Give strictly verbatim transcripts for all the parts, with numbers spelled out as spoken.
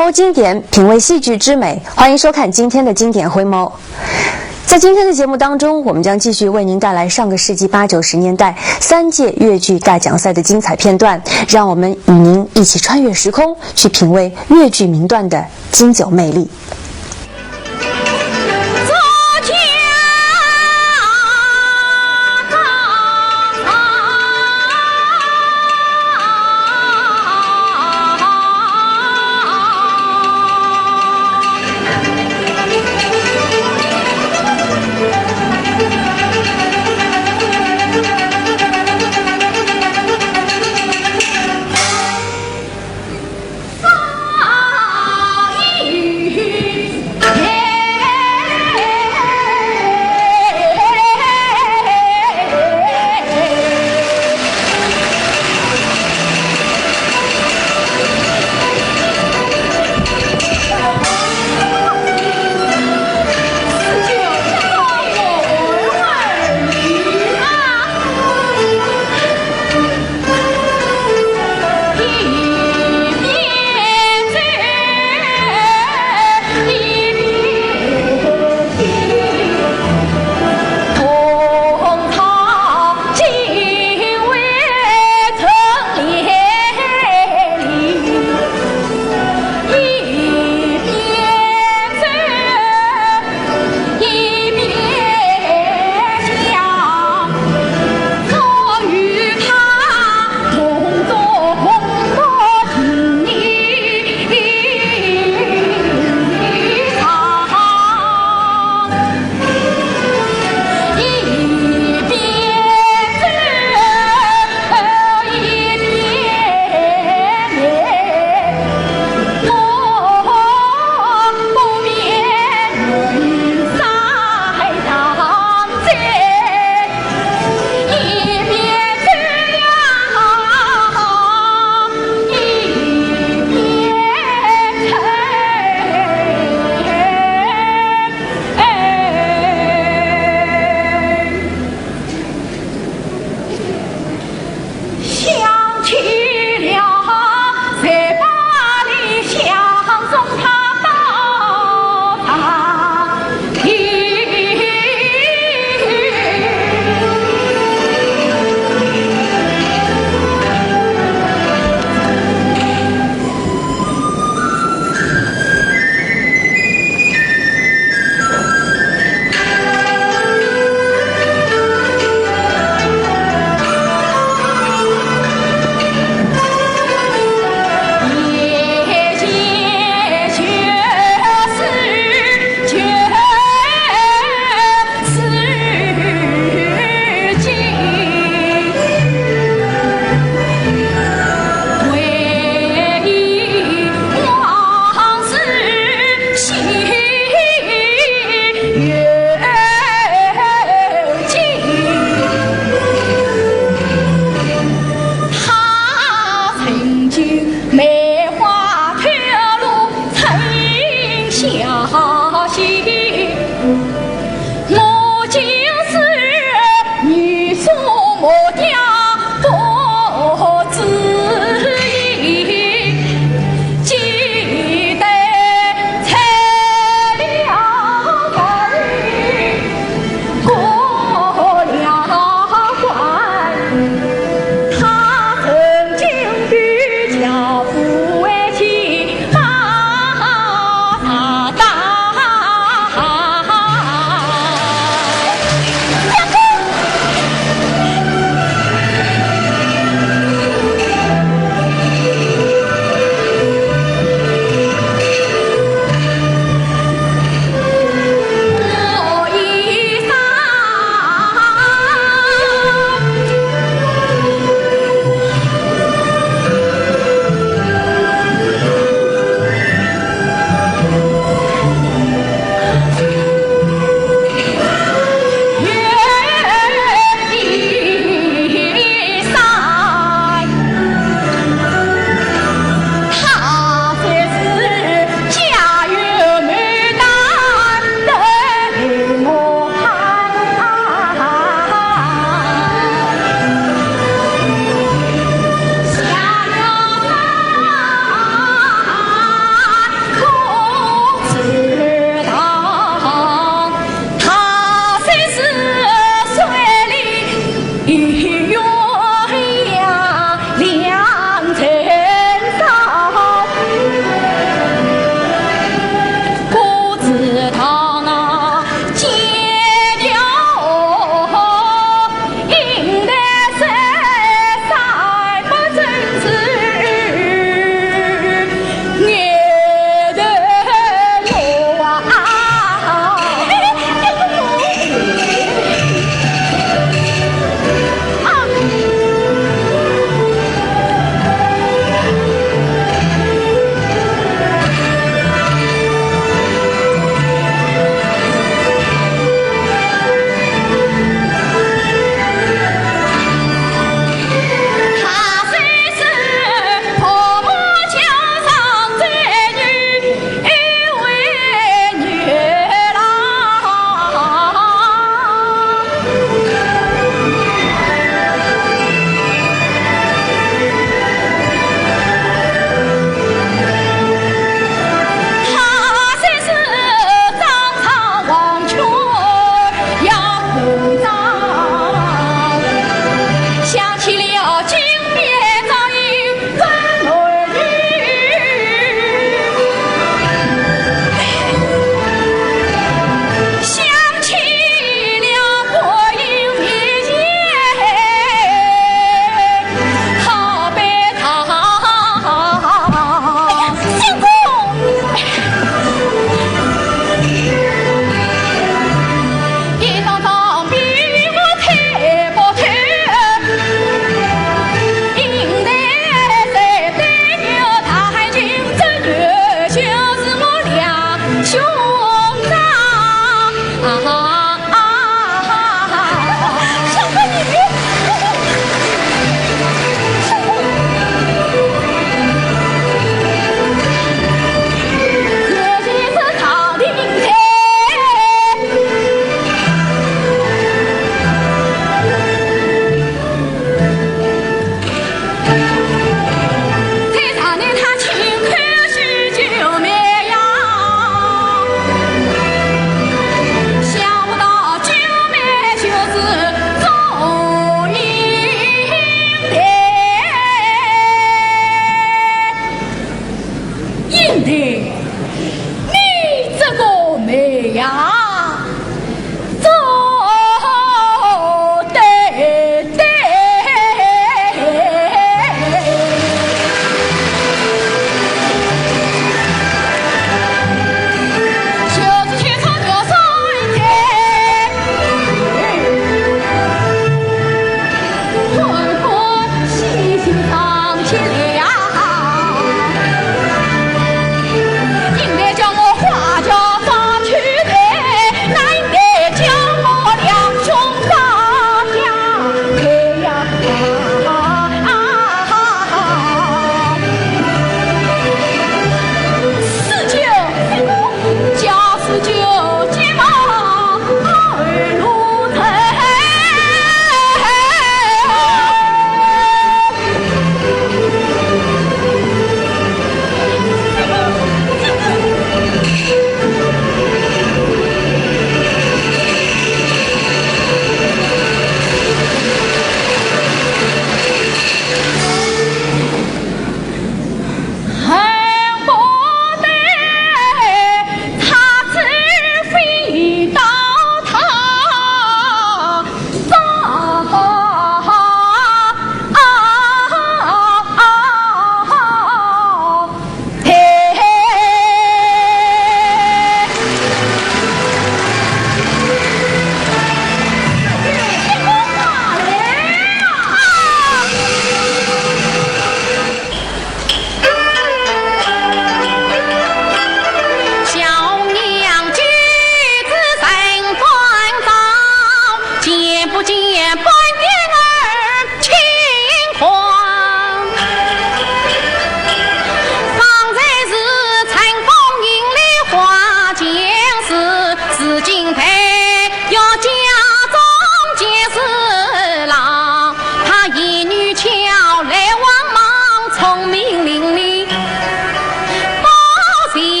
猫经典，品味戏剧之美，欢迎收看今天的经典回眸。在今天的节目当中，我们将继续为您带来上个世纪八九十年代三届越剧大奖赛的精彩片段，让我们与您一起穿越时空，去品味越剧名段的经久魅力。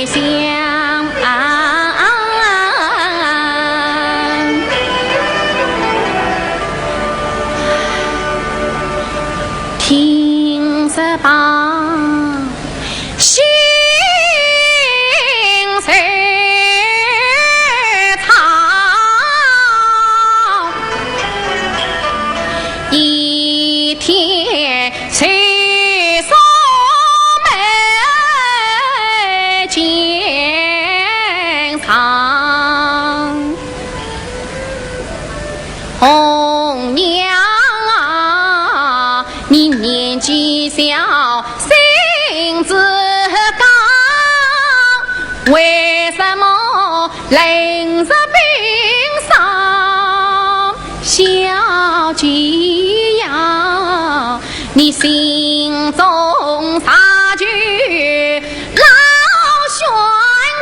想，听说吧，心事草，一天 谁说没经常？红娘啊，你年纪小，性子刚，为什么冷若冰霜？小姐呀， 你心中啥事老宣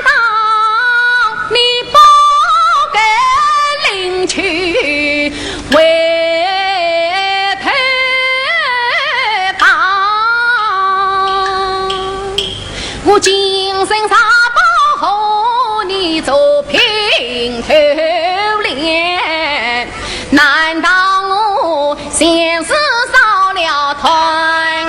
道，你不肯领去回头望。我今生啥不和你做平头恋？难道我前世烧了炭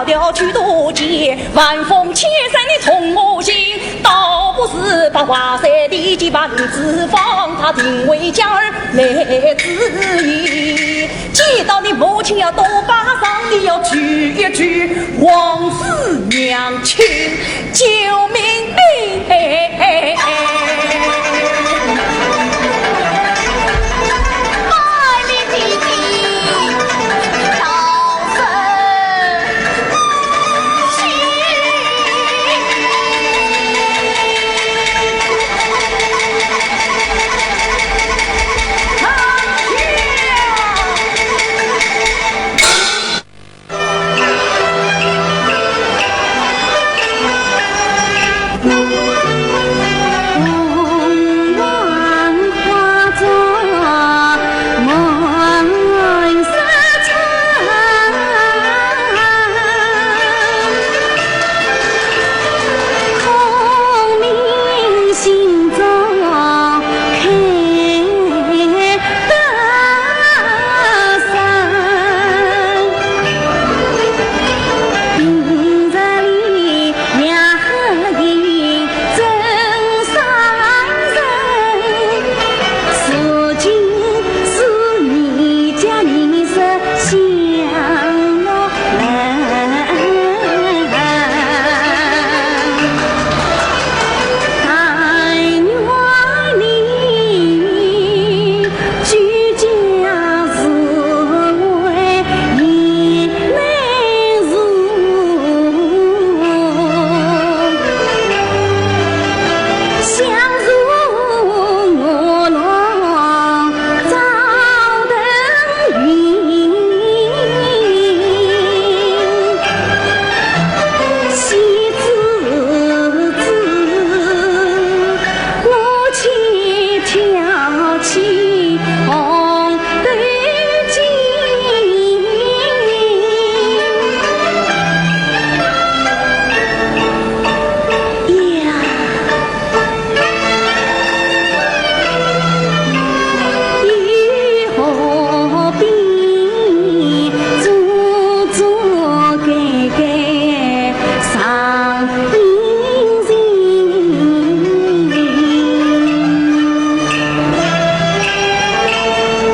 了去多情，晚风千山你同我行，倒不如把华山的几把林子放，他定为佳人来之意。见到你母亲要多把赏，你要去一去王子娘亲，救命！哎，哎，哎，哎。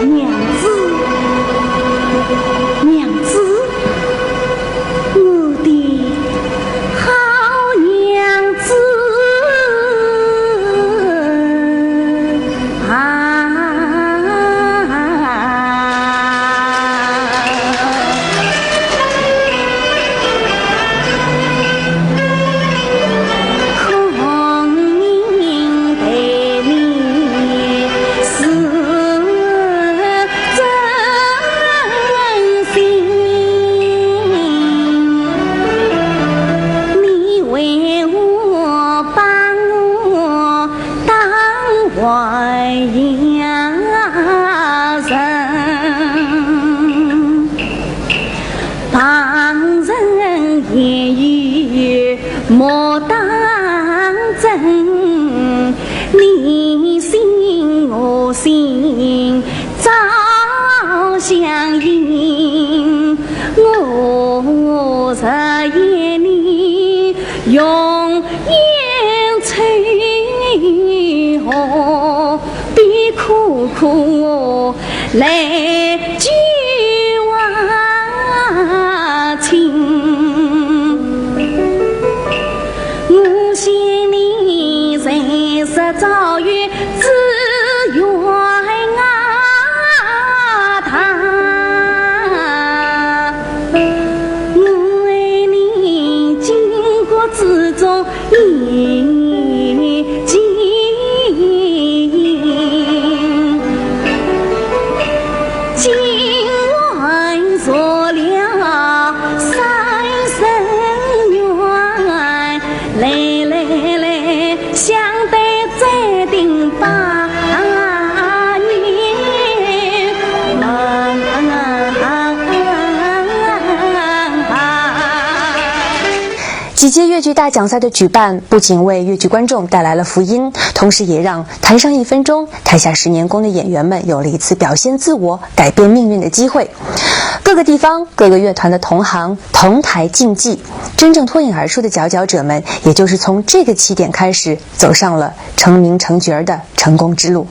娘子，娘子。 我的好娘子啊！孔明待你是 真心，你为我把我当外人，旁人言语莫当真，你信我信 照相应，我实愿你永远在河边苦苦来救我亲。 我信你才是早有志愿啊，他。我爱你巾帼之中已经，今晚做了三生缘。 来来来，相对再定八年。几届越剧大奖赛的举办，不仅为越剧观众带来了福音，同时也让台上一分钟，台下十年功的演员们有了一次表现自我、改变命运的机会。各个地方、各个乐团的同行同台竞技，真正脱颖而出的佼佼者们，也就是从这个起点开始，走上了成名成角儿的成功之路。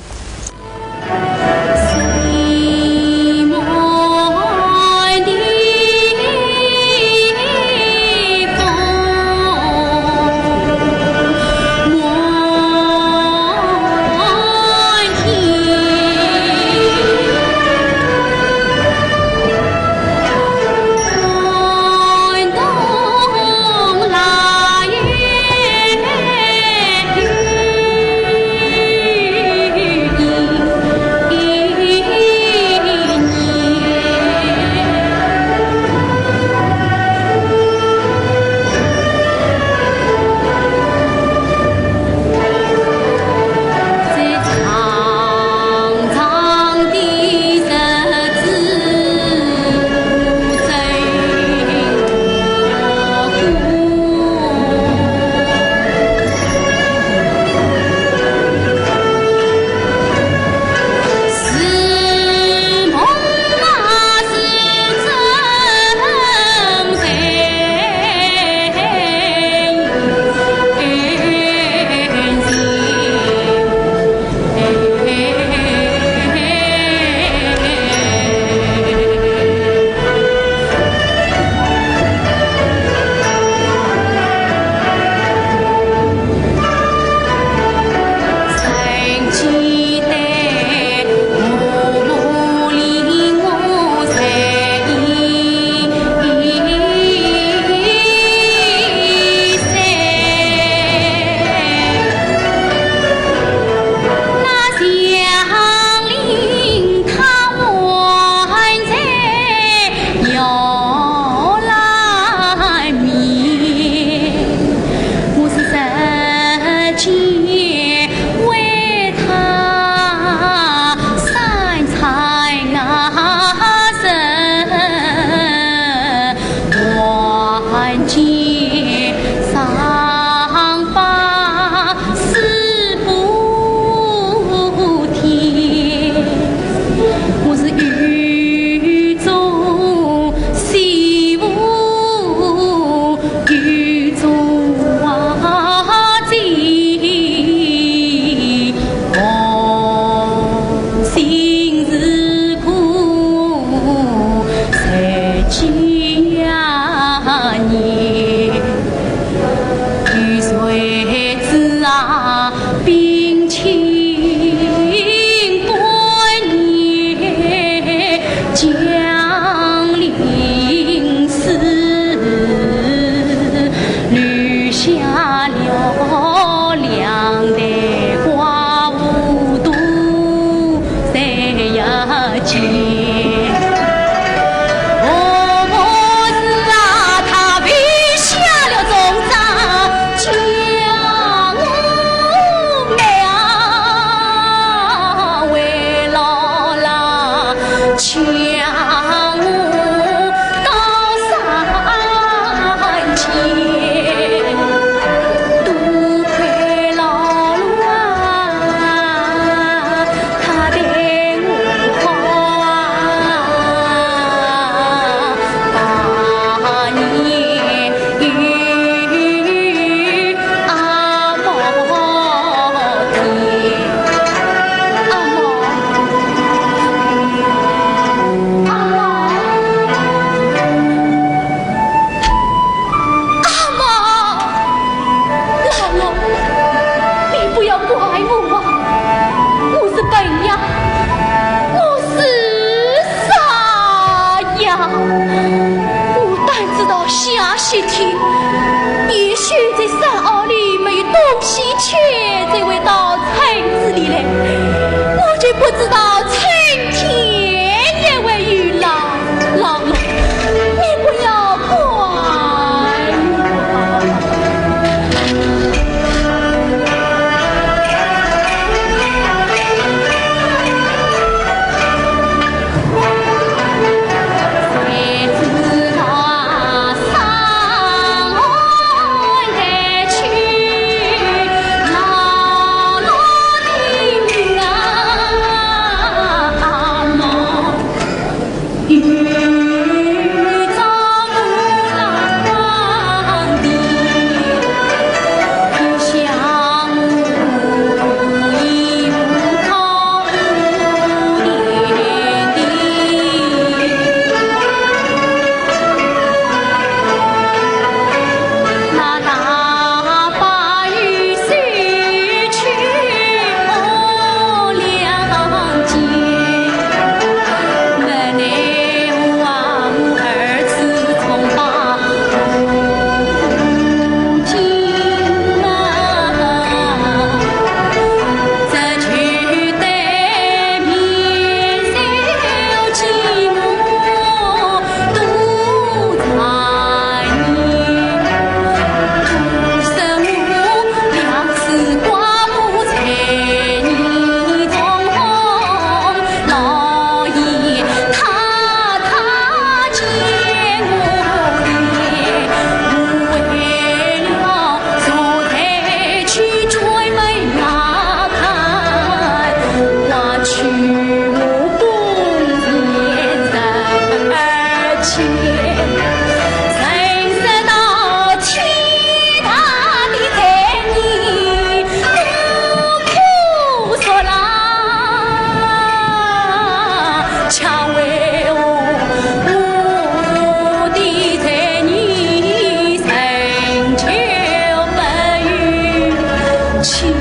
清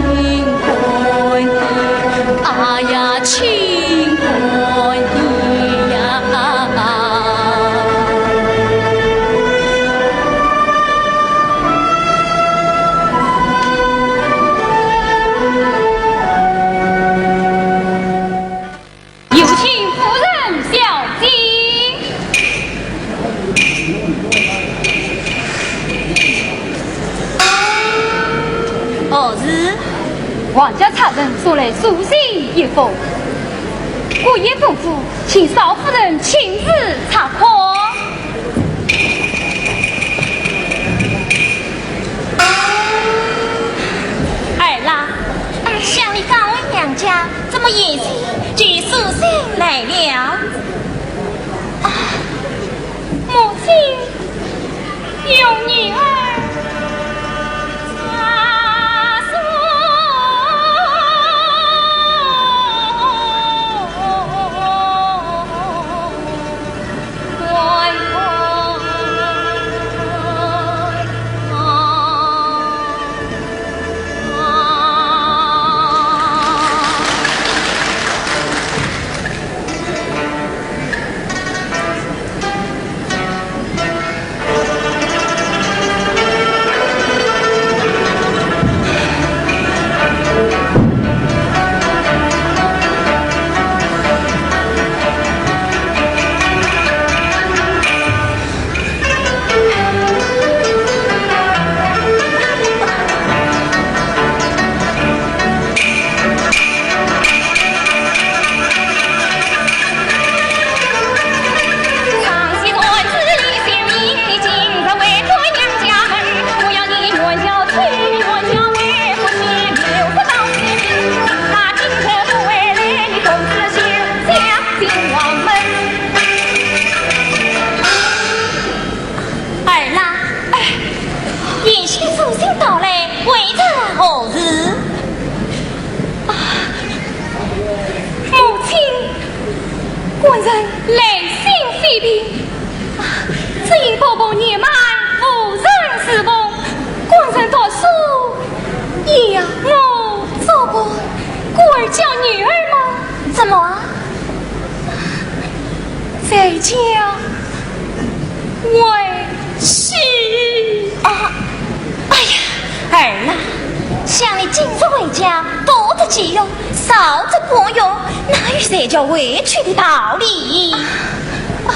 官人，哎呀，清官人呀！有请夫人小姐。何事？皇家差人送来书信一封，姑爷吩咐，请少夫人亲自查看。 儿啦，想你刚回娘家，怎么现在就书信来了？啊，母亲，有女儿。儿啦，哎，贤婿书信到来，为着何事？啊，母亲，官人来信非别，啊，只因婆婆年迈，无人侍奉，官人读书也要我做官，故而叫女儿嘛。怎么啊？ 在家为妻。啊，哎呀，儿啊，想你今日回家，多则其用，少则不用，哪有才叫回去的道理？啊，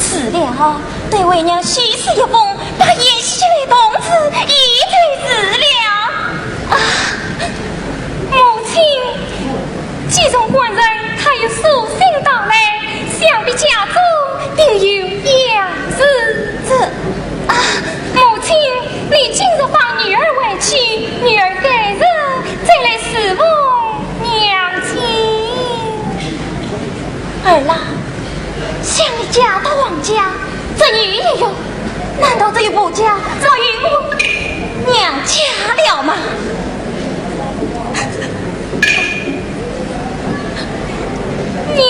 是了，对为娘写书一封，把贤婿来通知，也就是了。啊，母亲， 既然官人他有书信到来，想必家中定有要事。这，啊，母亲，你今日放女儿回去，女儿改日再来侍奉娘亲。儿啊，想你嫁到王家，这女也有，难道只有婆家，没有娘家了吗？ 娘。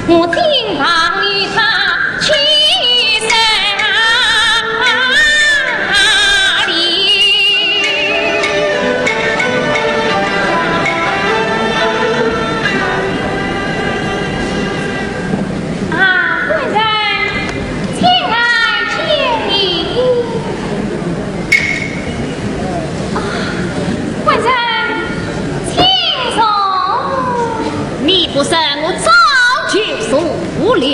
我定当与他去山里。啊，官人，请来见礼。啊，官人，请坐。你不认，我早就坐了。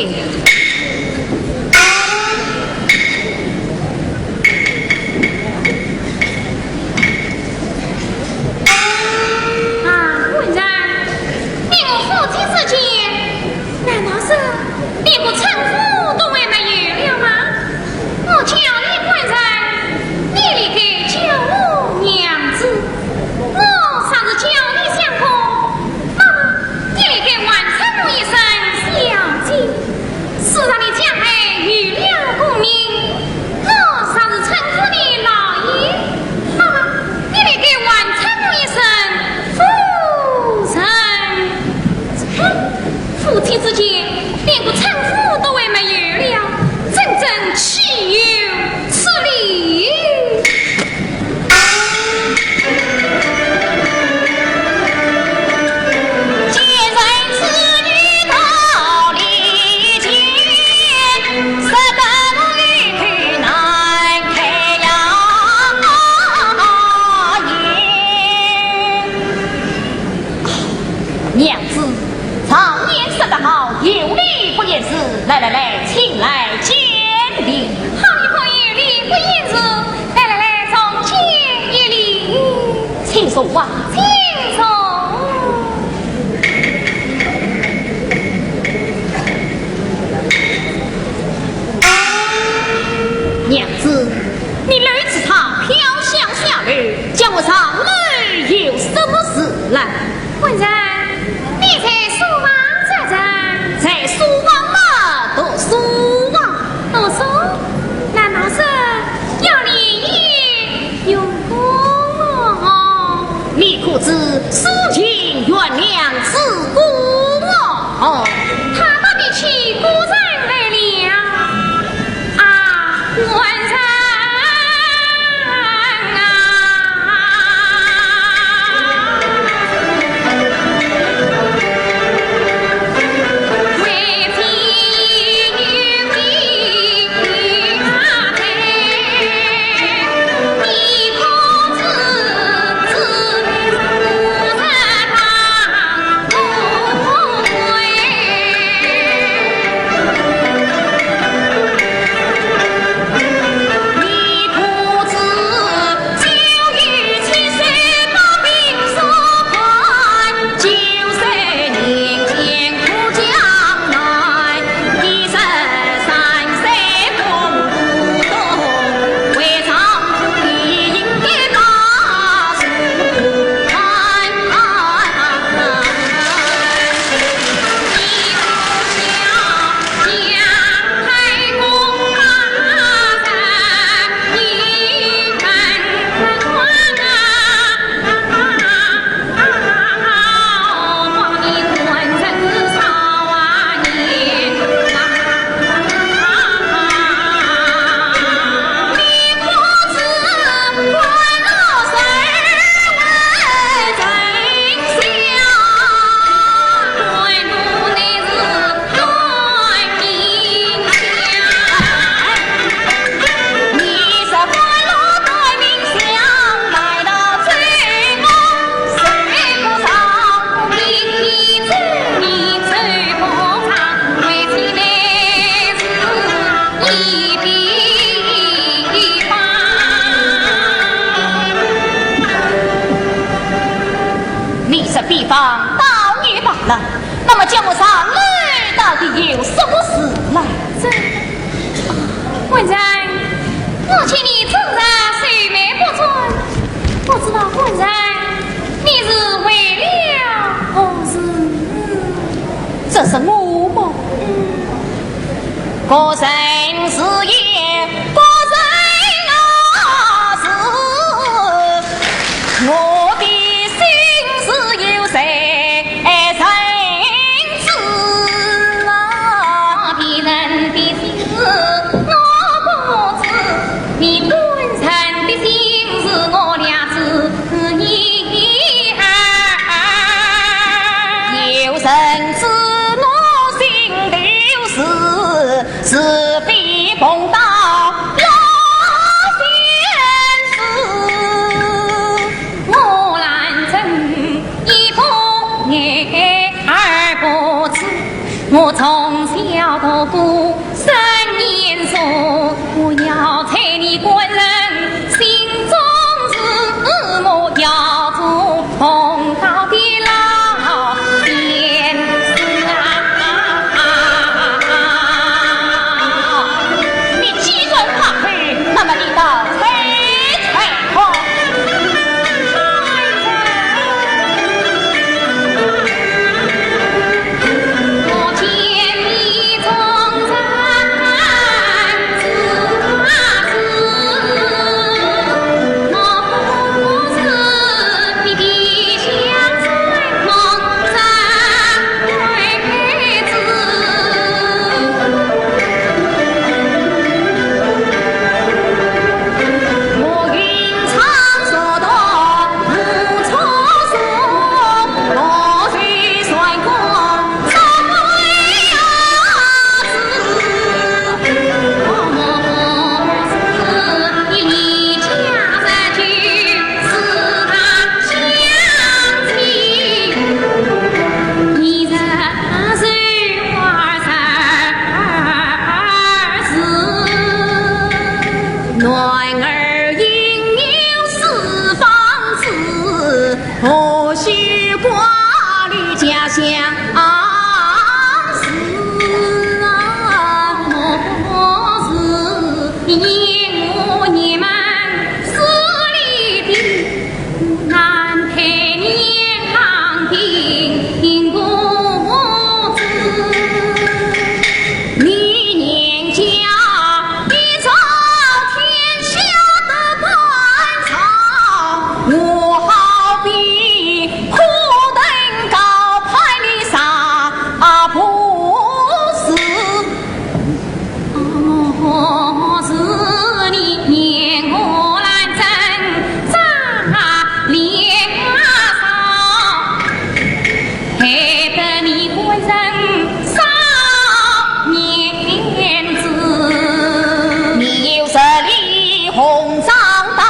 啊，官人，你我夫妻之间，难道是连个称呼都还没有了吗？我叫你官人，你理该叫我娘子。我若是叫你相公，那么你理该还称我一声小姐。 是让你将来有了功名，我若是称呼你老爷，那么你理该还称我一声夫人。哼，夫妻之间连个称呼都还没有了，真正岂有此理！ 娘子，常言说得好，有礼不言字。来来来，请来见礼。好一个有礼不言字！来来来，重见一礼。请坐啊。请坐。娘子，你来此趟飘香下楼，叫我上楼有什么事来？ 官人，你在书房做甚？在书房嘛，读书啊。读书？难道是要练武用功哦？你可知苏秦袁梁之功哦？他倒比起古人来了。 啊，官人啊！你这比方倒也罢了，那么叫我上楼到底有什么事来？这，官人，我见你终日愁眉不展，不知道官人你是为了何事？这是我么？嗯。 各人是言，各人是，我的心事有谁人知啊？人之我心头事，是非碰到老先生。我兰贞一个眼而不知，我从小读过 三年书，我要在你官人心中事，我要做奉道的老先生啊。你既然怕苦，那么你倒猜猜看。 男儿应有四方志，何须挂虑家乡事啊？我是因我年满四里地， 难配年郎的公子。你年家一朝天下的官场，我好比苦等高攀的茶不思。 我是你年我兰贞，咱俩少，害得你官人少面子。你有十里红妆到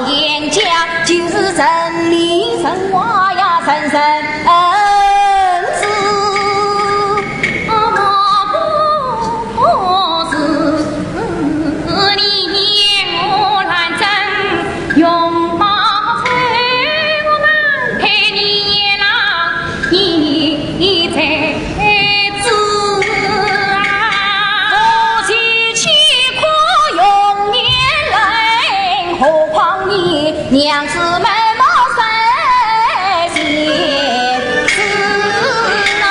严家，就是城里城外呀，人人知。 我是你年我兰贞，容貌丑，我难配你年郎的才子啊。夫妻岂可容年人，何况你娘子美貌三千世啊。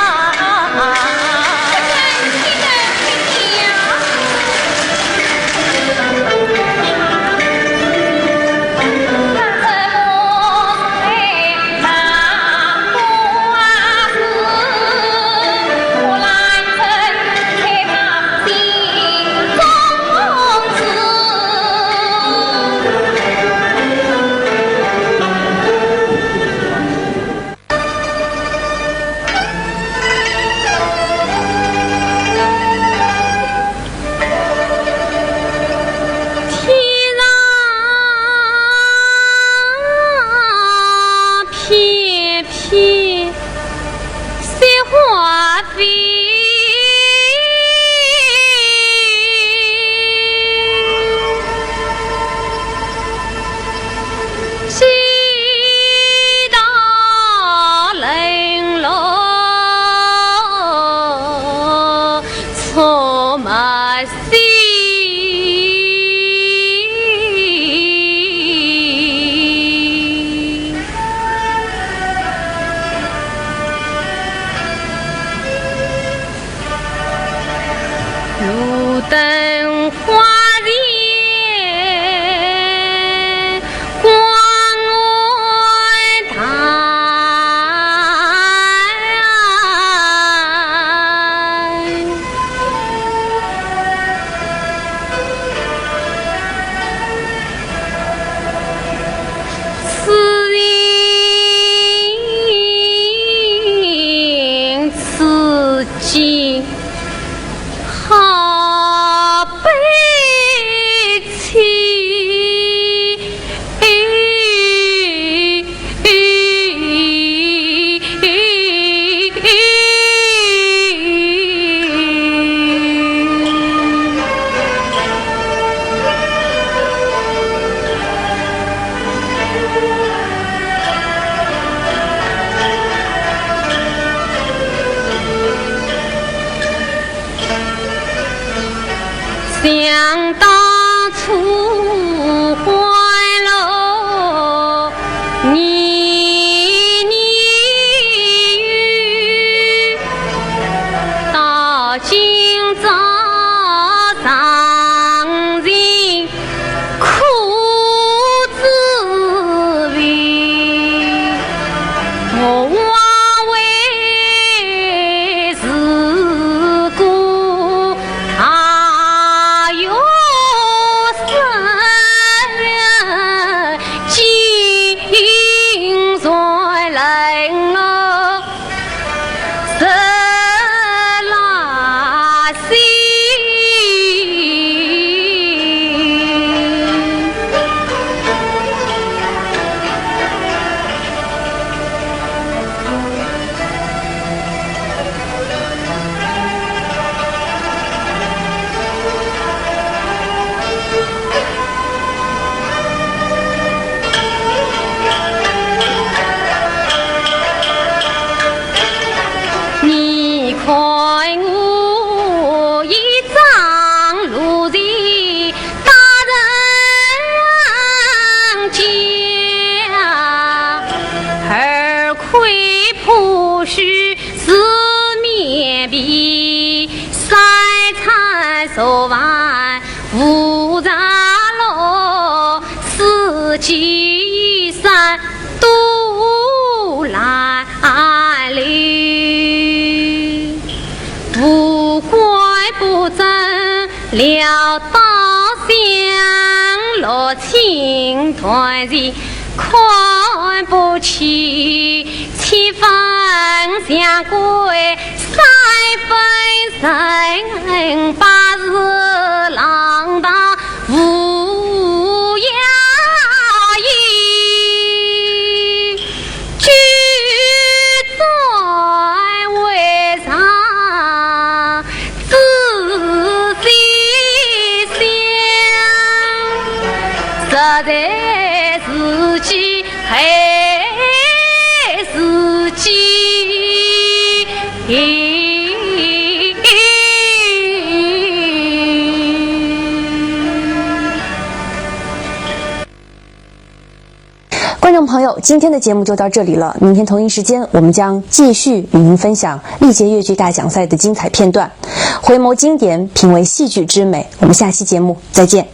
天上片片雪花飞。 西到冷落出没心。路灯花前光暗淡。 此情此己好悲戚。想当初欢乐年年有，到今朝常情 苦滋味，我枉为自古大学生，今在冷落 热辣心。你看我一张路在大人家，二块破书 四面壁，三餐三饭无着落，四季衣衫都烂透。无官不正 聊到乡，落情断情看不起，七分像鬼，三分人，八字浪荡无涯依。 举箸为上，仔细想，实在自己害自己。 观众朋友，今天的节目就到这里了。明天同一时间，我们将继续与您分享历届越剧大奖赛的精彩片段。回眸经典，品味戏剧之美。我们下期节目再见。